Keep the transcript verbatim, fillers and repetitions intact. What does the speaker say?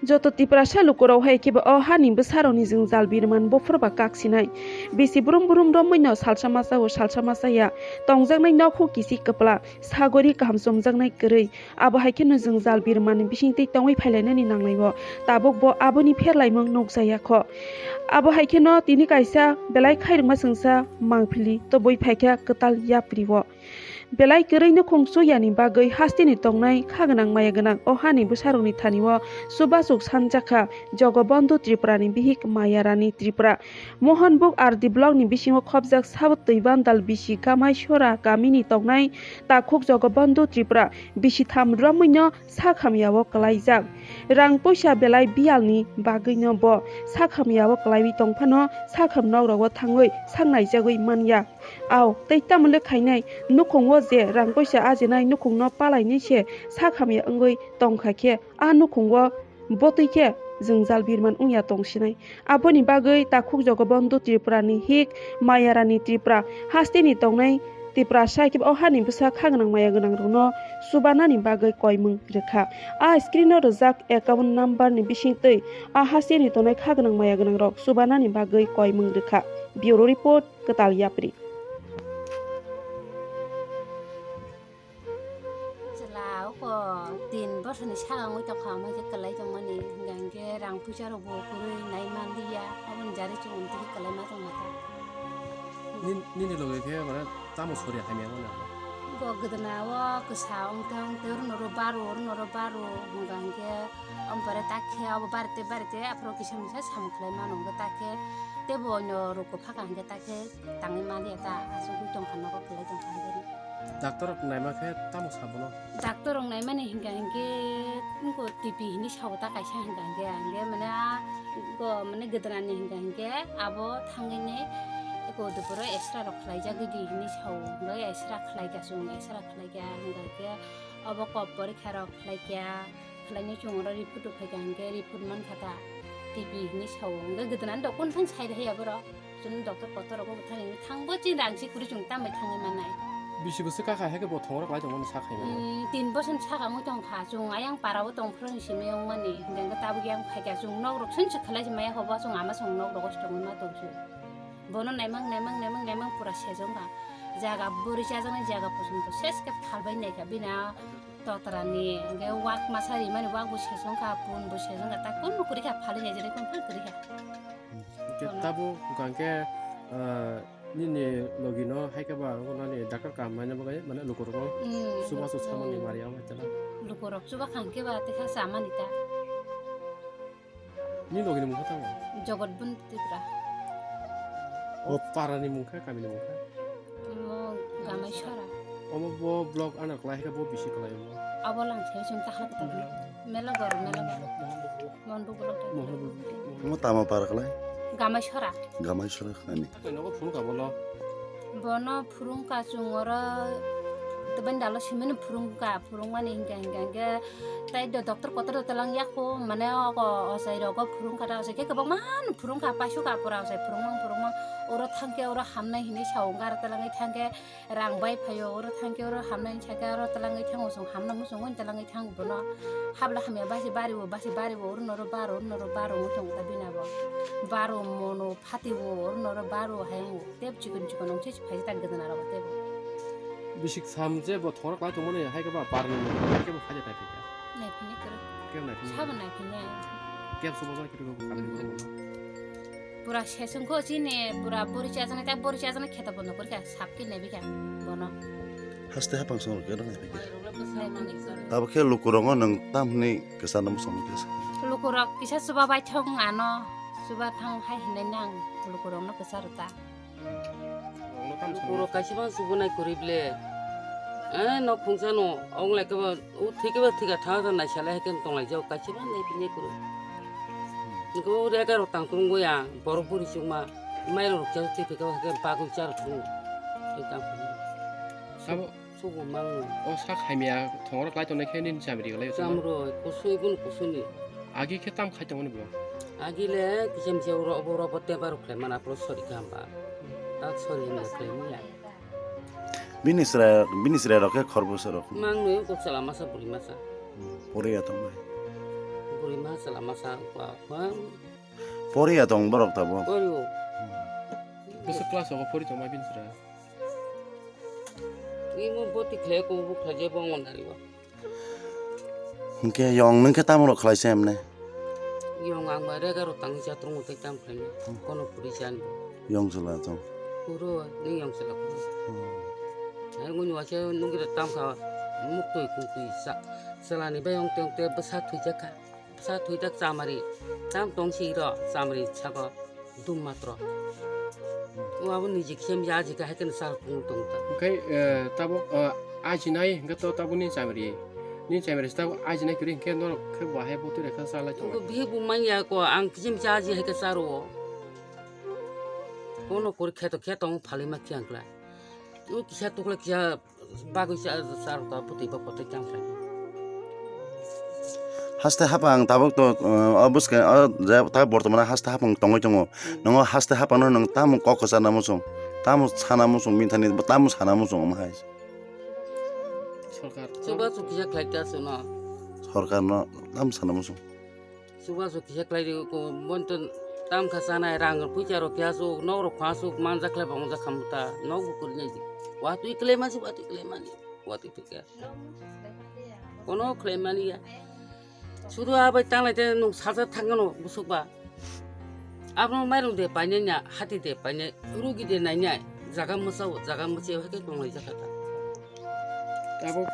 Joto Tiprasa lukurok hai khe bo o hani bwsarokni jwngjal birman buphurba kaksinai. Bisi brum brum romwino salsa masa o salsa masa ya tongjaknai nok huk kisi kwpla sagori kaham chumjaknai kwrwi. Abo hai kheno jwngjal birmani bisingtwi tongwi phailainani nanglai-o. Tabuk bo aboni pherlaimung nukjaya kho. Abo hai kheno tini kaisa belai khairokma chwngsa mangphili tobwi phaikha kwtal yapri-o. Belai kwrwi nukhung chuyani bagwi hasteni tongnai kha gwnang maya gwnang o hani bwsarokni thani-o chubasuk sanjakha Jogobondhu Tripurani bihik Maya Rani Tripura. Mohanbuk R D blockni bisingo khopjak Sabo Twibandal bisi Gamai Sora kamini tongnai takhuk Jogobondhu Tripura bisi tham romwino sak hamya-o kwlaijak. Rang puisa belai biyalni bagwino bo sak hamya-o kwlaiwi tongphano sak ham nogrogo thangwi sak naijagwi manya. Ao tei tamole khainai nukhungo je rang puisa ajinai nukhungno palainai se sak hamya wngwi tongkha khe a nukhungo botwi khe jwngjal birman wngya tongsinai. Aboni bagwi takhuk Jogobondhu Tripurani hik Maya Rani Tripura hasteni tongnai Tiprasa khe o hani bwsa kha gwnang maya gwnangrokno chubanani bagwi koimung rwkha. A screen-o rwjak account number-ni bisingtwi a hasteni tongnai kha gwnang maya gwnangrok chubanani bagwi koimung rwkha. Bureau Report, Kwtal Yapri. Chwla oko tin bosoni saka wngwi tongkha, omo khe kwlai tongmani, hwnkha hwnkhe rang puisa rokbo kwrwi nai manliya, aboni jari chwng tini kwlai ma tongkha ta. Nin-, nini loge khe mane tamo sori hamya mani abo? Bo gwdana o kwsa wngtong, tei oro noro baro, oro noro baro, hwnkha hwnkhe omo pore takhe abo barite barite aphuru kisa misa samung khlai mano, hwnkhe takhe teibo oino rokbo phaka hwnkhe takhe tangwi manliya ta, asugwi tongkha nogo kwlai tongkha hwnkhe. Doctor rok naima khe tamo sa bono? Doctor rok naimani hwnkha hwnkhe wngkha T B hinwi sao ta kaisa hwnkha hwnkhe, hwnkhe mane a go mane gwdana ni hwnkha hwnkhe abo thangwi ni eko dupuro X-ray rok khlaijagwi di hinwi sao, hwnkhe X-ray khlaikha chwng, X-ray khlaikha hwnkha hwnkhe obo kok porikha rok khlaikha, khlainai chwng oro report rok phaikha hwnkhe report mankha ta T B hinwi sao, hwnkhe gwdana ni doctor phano sai rwya borok. Chwng doctor kotor rogo bwthang thangbo chini rang si kwrwi chwng tambai thangwi mannai. Bisi bwswk kakha hai khe bo thongorok lai tongmani sak hai mano. Hmm, tin boson saka wngwi tongkha, chwng ayang para o tongphuru ni simi wngmani, hwnkhe tabuk yang phaikha chwng nok rok swnchwk khlai se maya hobo chwng ama chwng nok rogo se tongwi ma tongsu. Bono naimang naimang naimang naimang pura sejongkha, jaga bwrwi chajaknai jaga pochonto ses khe phalbai naikha bini a totra ni, hwnkhe wak masa rimani wak bo sejongkha, pun bo sejongkha, ta kunbo kwrwi kha phalwi naijaknai kunphuru kwrwi kha. Hwnkhe tabuk hwnkha hwnkhe, ah, nini logi no hai khe ba wngkha nani doctor kaham maina bagwi mane lukurok no chubachu samani mari ya wngkha tela. Lukurok chuba kha hwnkhe ba tei kha samani ta. Nini logi ni mungkha tamo? Jogot Bun Tripura. O para ni mungkha, kami ni mungkha? Omo Gamai Sora. Omo bo block ano kwlai khe bo bisi kwlai omo. Abo lang se sung ta halak ta. Mela gor, mela gor. Mondu block ta. Omo tamo para kwlai? Gamai Sora. Gamai Sora khnani. Nogo phuru ka bolo. Bono phurung ka chwng oro tebani dalo simani phurung ka, phurung mani hingka hingka hingke tai do doctor kotor do telang yakho mane ogo osai rogo phurung ka ta osai khe kwbangma phurung ka paisu ka pura osai phurung mang phurung mang oro thangke oro hamnai hinui sao hingke aro telang thangke. Rang bai phaio, oro thangke oro hamnai thangke oro telangwi thango, chwng hamno muchungo telangwi thango bono. Habla hamya basi bari bo, basi bari bo, oro noro baro, oro noro baro wngwi tongo ta bini abo. Baro mono phati bo, oro noro baro hai wngo. Tei chikon chikon wngse phai ta gwdana rogo tei bo. Bisik sam je bo thoro klai tongmani hai khe ba parni mo, hai khe bo phai ta phai khe. Nai phini kwrwi. Khe nai phini. Sabo nai phini. Khe subo jai khe bo kami bo. Pura sesong kho chini pura bori chajaknai ta bori chajaknai kheta bondo kori kha sap khe nai bikha bono. Haste hapang song khe nai bikha. Nai bikha. Tabo khe lukurok no nwng tam hwnwi kwchar no bwsong khe. Lukurok kisa chuba bai thong ano chuba thang hai hinai nang lukurok no kwchar ta. Lukurok kaisa bang chubu nai kori ble. Eh no khungsa no ong lai khe ba. O thwi khe ba thwi kha tha tha nai salai hai khe tong lai jao kaisa ba nai bini kuru. Niko o rega rok tang tung go ya borok buri chukma mai rok rok cha thwi kha hai khe bagwi cha rok tung. Tei tang tung. Sabo. Sugu mang. O sak hamya thong rok lai tong nai khe nini chamri lai tong. Chamro kusui bun kusui ni. Agi khe tam khai tong ni bo. Agi le kisem se ro bo ro bo te ba rok khlai mana pro sori kha hamba. Tak sori ni khlai ni ya. Bini chwrai, bini chwrai rok khe khorbo se rok. Mang nui ko chala masa buri masa. Pore ya tong bai. Puri ma sala masa kwa ma. Pori ya tong borok tabo. Pori o. Bwswk class o pori tong ma bini sra? Ni mo boti khle ko bu khaje bo ngon dari wa. Hingke yong nung khe tamo rok khlai se emne? Yong ang ma rega ro tang ja trong tei tam khlai ni. Kono puri jan. Yong sala tong. Puro ni yong sala puro. Ai ngun wa se nung khe tam kha muk tui kung tui sa. Sala ni ba yong teng te bwsa thui ja kha. Bwsa thui ta chamari. Tam tong si ro chamari sako. Dum matro. O abo niji khem ya ji ka hai kena sar kung tong ta. Oke, eh, tabo, eh, aji nai hingke to tabo ni chamari. Ni chamari tabo aji nai kiri hingke norok khe bo hai bo tui rekha sala chong. Ko bhi bu man ya ko ang khem ya ji hai ka sar o. Kono kor kheto kheto phali ma kiyang kla. O kisa tukla kisa Bagwi cha, cha rok ta bwtwi ba kothai tang phai. Haste hapang tabuk to, uh, o bwskango, o je ta bortomano haste hapang tongwi tongo. Nongo haste hapangno nwng tamo kok kwcharna muchung, tamo sana muchung, minthani tamo sana muchung omo hai. Sorkar. Chuba chukya khlai ta chwngno. Sorkarno tamo sana muchung. Chubachu kisa khlai ri ko, bonto tam kha chanai, rang puisa rok kya chuk, nok rok kha chuk, manja khlai bong ja kham ta, nok bu kuri nai di. Watwi khlai ma si, watwi khlai mani, watwi khlai kya. Kono khlai mani ya. Sudu abai tanglai te nung saja thangano busuk ba. Abno mairung de painai na, hati de painai, rugi de nai nai, jaga mwsao, jaga mwsao hai khe tonglai jakha ta. Abo